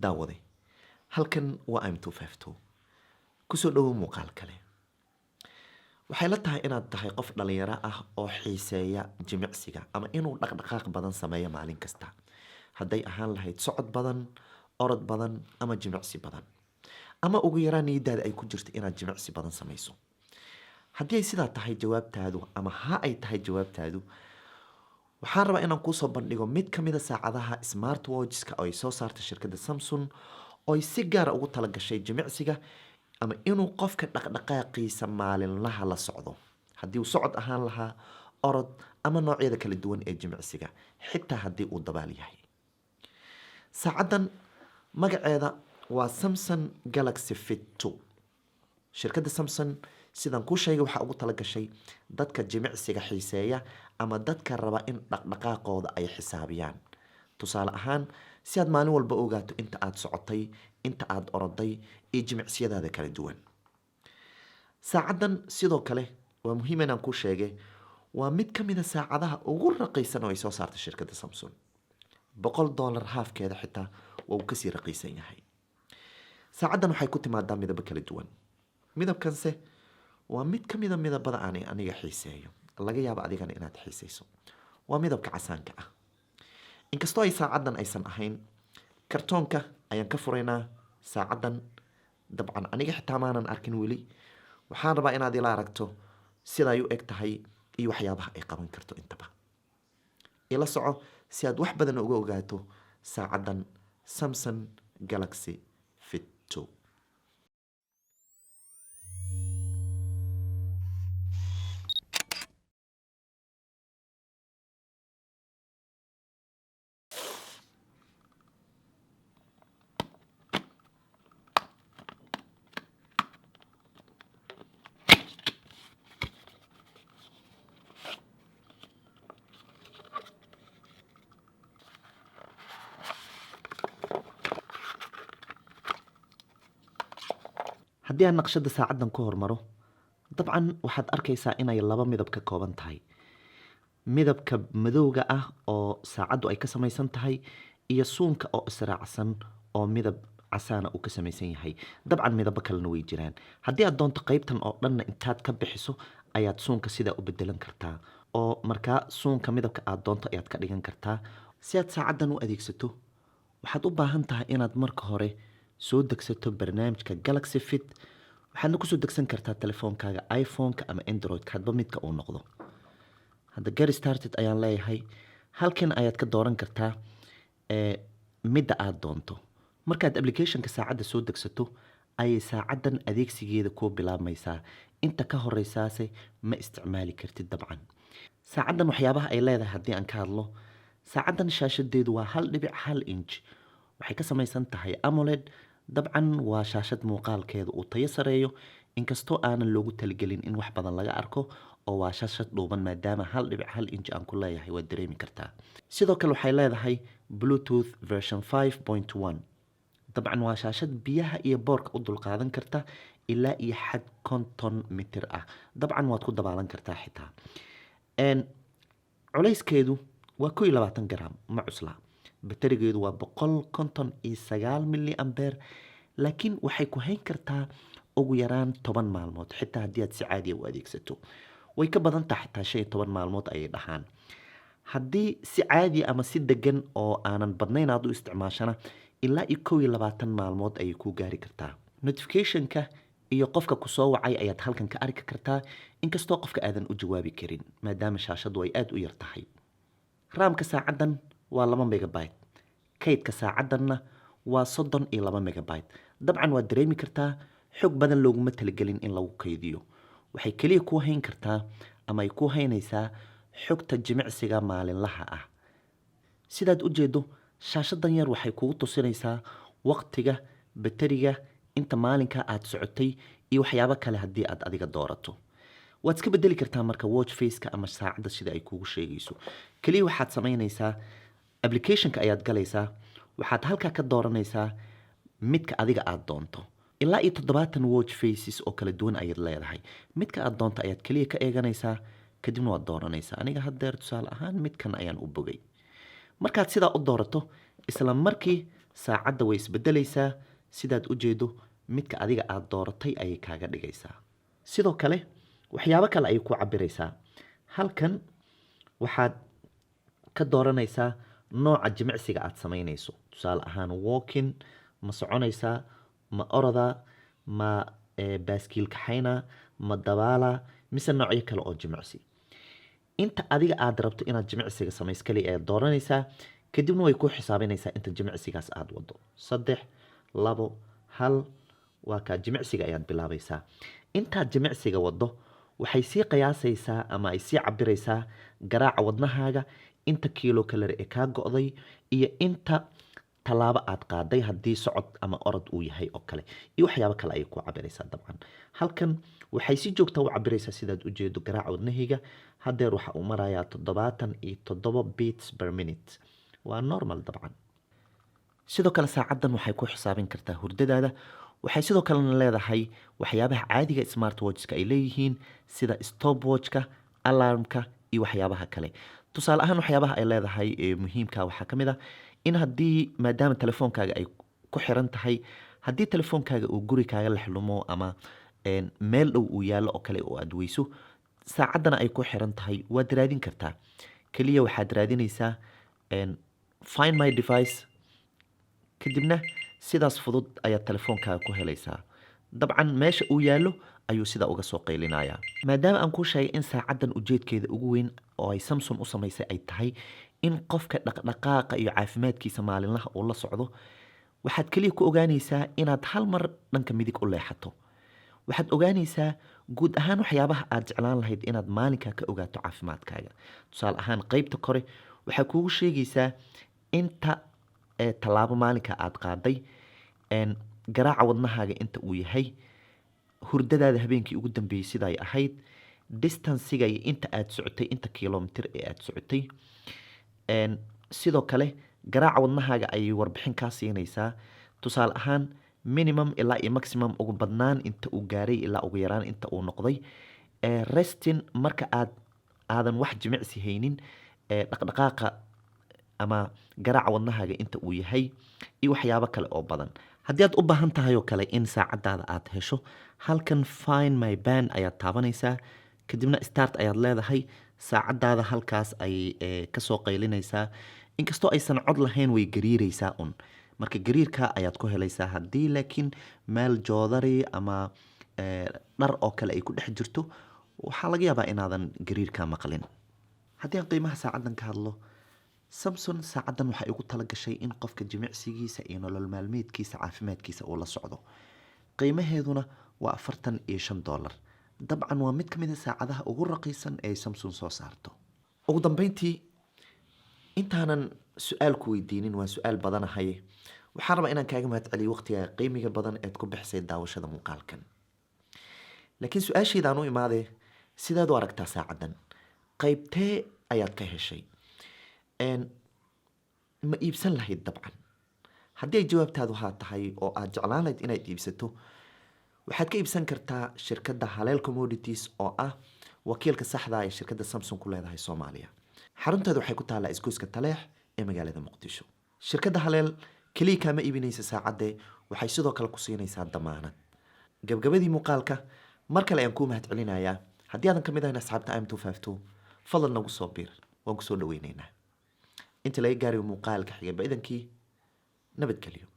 Daawade, halkan waa M 252. Kusoo dhowo muuqaal kale. Waxay la tahay inaad tahay qof dhalinyaro ah oo xiiseeya jimicsiga ama inuu dhaqdhaqaaq badan sameeyo maalin kasta, hadday ahaan lahayd socod badan, orod badan ama jimicsi badan, ama ugu yaraan niyadaada ay ku jirto inaad jimicsi badan samayso. Haddii ay sidaa tahay jawaabtaadu, ama ha ay tahay jawaabtaadu, waxaan rabaa inaan kuusoo bandhigo mid ka mid a saacadaha smartwatchka oo ay soo saartay shirkadda Samsung, oo ay si gaara ugu talagashay jimicsiga ama inuu qofka dhaqdhaqaaqiisa maalinlaha la socdo, haddii uu socod ahaan lahaa, orod ama noocyada kala duwan ee jimicsiga, xitaa haddii uu dabaal yahay. Saacaddan magaceeda waa Samsung Galaxy Fit 2. Shirkadda Samsung, sidaan kuu sheegay, waxaa ugu talagashay dadka jimicsiga xiiseeya ama dadka raba in dhaqdhaqaaqooda ay xisaabiyaan. Tusaale ahaan, si aad maalin walba ogaato inta aad socotay, inta aad oroday iyo jimicsiyadaada kala duwan. Saacaddan sidoo kale waa muhiim inaan kuu sheegay, waa mid ka mid a saacadaha ugu raqiisan oo ay soo saartay shirkadda Samsung. $100 haafkeeda xitaa waa uu kasii raqiisan yahay. Saacaddan waxay ku timaadaa midabo kala duwan. Midabkanse waa mid ka mida midabada aan aniga xiiseeyo, laga yaabo adigana inaad xiiseyso. Waa midabka casaanka ah. Inkastoo ay saacaddan aysan ahayn, kartoonka ayaan ka furaynaa saacaddan. Dabcan aniga xitaa maanan arkin weli. Waxaan rabaa inaad ila aragto sida ay u eg tahay iyo waxyaabaha ay qaban karto intaba. Ila soco si aad wax badan uga ogaato saacaddan Samsung Galaxy Fit 2. Haddii aan naqshadda saacaddan ku hormaro, dabcan waxaad arkaysaa inay laba midab ka kooban tahay: midabka madowga ah oo saacaddu ay ka samaysan tahay iyo suunka oo israacsan oo midab casaana uu ka samaysan yahay. Dabcan midabo kalena way jiraan. Haddii aad doonto, qaybtan oo dhanna intaad ka bixiso ayaad suunka sidaa u bedelan kartaa, oo markaa suunka midabka aad doonto ayaad ka dhigan kartaa. Si aad saacaddan u adeegsato, waxaad u baahan tahay inaad marka hore soo degsato barnaamijka Galaxy Fit. Waxaadna kusoo degsan kartaa telefoonkaaga iPhone-ka ama Android-ka, hadba midka uu noqdo. Hadda "Get started" ayaan leeyahay. Halkan ayaad ka dooran kartaa ee midda aad doonto. Markaad applicationka saacadda soo degsato ayay saacaddan adeegsigeeda kuu bilaabmaysaa. Inta ka horeysaase ma isticmaali kartid. Dabcan saacaddan waxyaabaha ay leedahay haddii aan ka hadlo, saacaddan shaashadeedu waa 1.1 inch. Waxay ka samaysan tahay AMOLED. Dabcan waa shaashad muuqaalkeeda uu tayo sareeyo, inkastoo aanan loogu talagelin in wax badan laga arko, oo waa shaashad dhuuban. Maadaama 1.1 inch aan ku leeyahay, waad dareemi kartaa. Sidoo kale waxay leedahay Bluetooth version 5.1. Dabcan waa shaashad biyaha iyo boorka u dulqaadan karta ilaa iyo xad 50 mitir ah. Dabcan waad ku dabaalan kartaa xitaa. Culayskeedu waa 21 gram, ma cusla. Baterigeedu waa 159 milli ampere, laakiin waxay ku hayn kartaa ugu yaraan 10 maalmood. Xitaa haddii aad si caadiya u adeegsato way ka badan tahay, xitaa 15 maalmood ayay dhahaan. Haddii si caadi ama si degan oo aanan badnayn aad u isticmaashana, ilaa iyo 21 maalmood ayay kuu gaari kartaa. Notificationka iyo qofka kusoo wacay ayaad halkan ka arki kartaa, inkastoo qofka aadan u jawaabi karin maadaama shaashadu ay aada u yar tahay. RAM-ka saacaddan waa 2 megabyte, kaydka saacaddanna waa 32 megabyte. Dabcan waad dareemi kartaa, xog badan looguma talagelin in lagu kaydiyo. Waxay keliya kuu hayn kartaa ama ay ku haynaysaa xogta jimicsiga maalinlaha ah. Sidaad u jeedo, shaashadan yar waxay kugu tusinaysaa waqtiga, bateriga, inta maalinka aad socotay iyo waxyaabo kale. Haddii aad adiga doorato, waad iska bedeli kartaa marka watch faceka ama saacadda sida ay kugu sheegayso. Keliya waxaad samaynaysaa, applicationka ayaad galaysaa, waxaad halkaa ka dooranaysaa midka adiga aad doonto. Ilaa iyo 70 watch faces oo kala duwan ayaad leedahay. Midka aad doonto ayaad keliya ka eeganaysaa, kadibna waad dooranaysaa. Aniga haddeer tusaale ahaan midkan ayaan u bogay. Markaad sidaa u doorato, isla markii Saacadda way isbedelaysaa. Sidaad u jeedo, midka adiga aada dooratay ayay kaaga dhigaysaa. Sidoo kale waxyaabo kale ayay ku cabiraysaa. Halkan waxaad ka dooranaysaa nooca jimicsiga aad samaynayso. Tusaale ahaan, walking, ma soconaysaa, ma oroda, ma baaskiil kaxayna, ma dabaala, mise noocyo kale oo jimicsi. Inta adiga aad rabto inaad jimicsiga samays kaliya ayaad dooranaysaa, kadibna way ku xisaabinaysaa inta jimicsigaas aad wado. Saddex, labo, hal, waa kaa, jimicsiga ayaad bilaabaysaa. Intaad jimicsiga wado waxay sii qiyaasaysaa ama ay sii cabiraysaa garaaca wadnahaaga, inta kilo calorie ee kaa go'day iyo inta tallaabo aad qaaday haddii socod ama orod uu yahay oo kale, iyo waxyaabo kale ayay ku cabiraysaa. Dabcan halkan waxay si joogta u cabiraysaa, sidaad ujeedo, garaaca wadnahayga. Haddeer waxa uu marayaa 77 beats per minute, waa normal dabcan. Sidoo kale saacaddan waxay ku xisaabin kartaa hurdadaada. Waxay sidoo kalena leedahay waxyaabaha caadiga smartwatchka ay leeyihiin, sida stopwatchka, alarmka iyo waxyaabaha kale. Tusaale ahaan, waxyaabaha ay leedahay ee muhiimka waxaa ka mid ah in haddii, maadaama telefoonkaaga ay ku xiran tahay, haddii telefoonkaaga uu guri kaaga lexlumo ama meel dhow uu yaallo oo kale oo aad weyso, saacaddana ay ku xiran tahay, waad raadin kartaa. Keliya waxaad raadinaysaa "find my device", kadibna sidaas fudud ayaad telefoonkaaga ku helaysaa. Dabcan meesha uu yaallo ayuu sidaa uga soo qaylinayaa. Maadaama aan kuu sheegay in saacaddan ujeedkeeda ugu weyn oo ay Samsung u samaysay ay tahay in qofka dhaqdhaqaaqa iyo caafimaadkiisa maalinlaha uu la socdo, waxaad keliya ku ogaanaysaa inaad hal mar dhanka midig u leexato. Waxaad ogaanaysaa guud ahaan waxyaabaha aad jeclaan lahayd inaad maalinkaa ka ogaato caafimaadkaaga. Tusaale ahaan, qeybta kore waxaa kuugu sheegaysaa inta tallaabo maalinka aad qaaday, garaaca wadnahaaga inta uu yahay, hurdadaada habeenkii ugu dambeeyey siday ahayd, distancega iyo inta aad socotay, inta kilomitir ee aad socotay. Sidoo kale garaaca wadnahaaga ayay warbixin kaa siinaysaa. Tusaale ahaan, minimum ilaa iyo maximum, ugu badnaan inta uu gaaray ilaa ugu yaraan inta uu noqday. Resting, marka aadan wax jimicsi haynin, dhaqdhaqaaqa ama garaaca wadnahaaga inta uu yahay, iyo waxyaabo kale oo badan. Haddii aad u baahan tahay oo kale in saacadaada aad hesho, halkan "find my band" ayaad taabanaysaa, kadibna "start" ayaad leedahay. Saacadaada halkaas ayay kasoo qaylinaysaa. Inkastoo aysan cod lahayn, way gariireysaa un. Marka gariirka ayaad ku helaysaa. Haddii laakiin meel joodari ama dhar oo kale ay ku dhex jirto, waxaa laga yaabaa inaadan gariirka maqlin. Haddii aan qiimaha saacaddan ka hadlo, Samsung saacaddan waxay ugu talagashay in qofka jimicsigiisa iyo nolol maalmeedkiisa, caafimaadkiisa uu la socdo. Qiimaheeduna waa $45. Dabcan waa mid ka mid a saacadaha ugu raqiisan ee Samsung soo saarto. Ugu dambeyntii, intaanan su-aal ku weydiinin, waan su-aal badanahay, waxaan rabaa inaan kaaga mahad celiyo waqtiga qiimiga badan eed ku bixisay daawashada muuqaalkan. Laakiin su-aashaydaan u imaadee, sidaad u aragtaa saacaddan? Qaybtee ayaad ka heshay? Ma iibsan lahayd? Dabcan haddii ay jawaabtaadu haa tahay oo aad jeclaan lahayd inaad iibsato, waxaad ka iibsan kartaa shirkadda Haleel Commodities, oo ah wakiilka saxda ee shirkadda Samsung ku leedahay Soomaaliya. Xarunteeda waxay ku taallaa isgoyska Taleex ee magaalada Muqdisho. Shirkadda Haleel keliya kaama iibinaysa saacadde, waxay sidoo kale ku siinaysaa damaanad. Gabgabadii muuqaalka, mar kale ayaan kuu mahad celinayaa. Haddii aadan ka mid ahayn asxaabta im 252, fadlan nagu soo biir, waan kusoo dhaweyneynaa. Inta laga gaarayo muuqaalka xiga, ba idankii nabadgelyo.